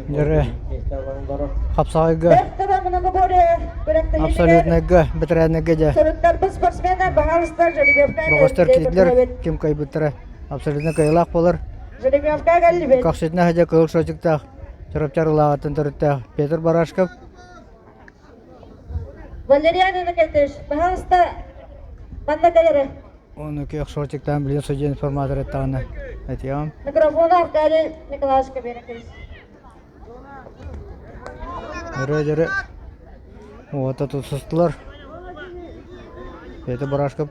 Дьэрэ хапсаҕайга абсолютнайга бэтэрээннэргэ дьэ бөҕөстөр киирдилэр ким кыайбыттара абсолютно кыайыылаах буолар. Көхсүтүнэ сылдьа кыһыл шотиктаах Чурапчы Арылааҕыттан төрүттээх Петр Барашков Валериан Иннокентьевич, пожалуйста, манна кэлэрэ. Ону күөх шортиктаан билин судья информатор эттэҕинэ этиэҕим. Микрофону Аркадий Николаевичка биэрэккин. Өрө-дьөрө уота тутустулар. Петр Барашков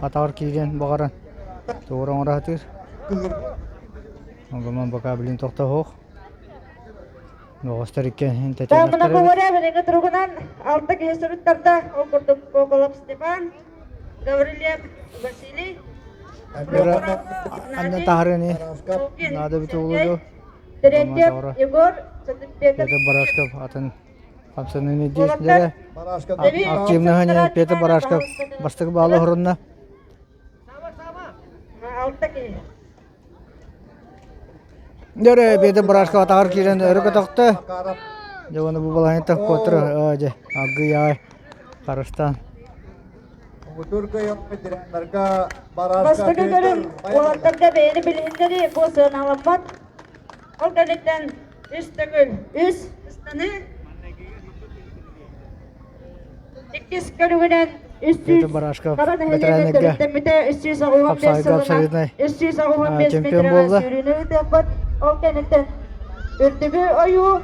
атаҕар киирэн баҕаран тугу оҥоро сатыыр. Огомон пока билин тохтоһуох. Оҕустар иккиэн Таамына Говоря билиҥҥи туругунан алта киһи суруттарда. Ол курдук Коколов Степан, Гаврильев Василий, Анна таһарыны надо бит Терентьев Егор, Петр Барашков атын хамсаныыны диэсилэрэ активныһын Петр Барашков бастакы баалы хорунна. Алта киһи. Дөрө Петр Барашков атаҕар киирэн өрө көтөхтө. Дьэ уонна бу балаһыйта куотур дьэ аргыый аҕай харыстаан. Бастакы көрүҥ уолаттарга бэйэни билиһиннэрии бу сыаналаммат. Ол кэнниттэн үс төгүл үс ыстаныы Иккис көрүҥүнэн Петр Барашков бэтэрээннэргэ хапсаҕайга абсолютнай чемпион буолла. Ол кэнниттэн үрдүгү ойуу.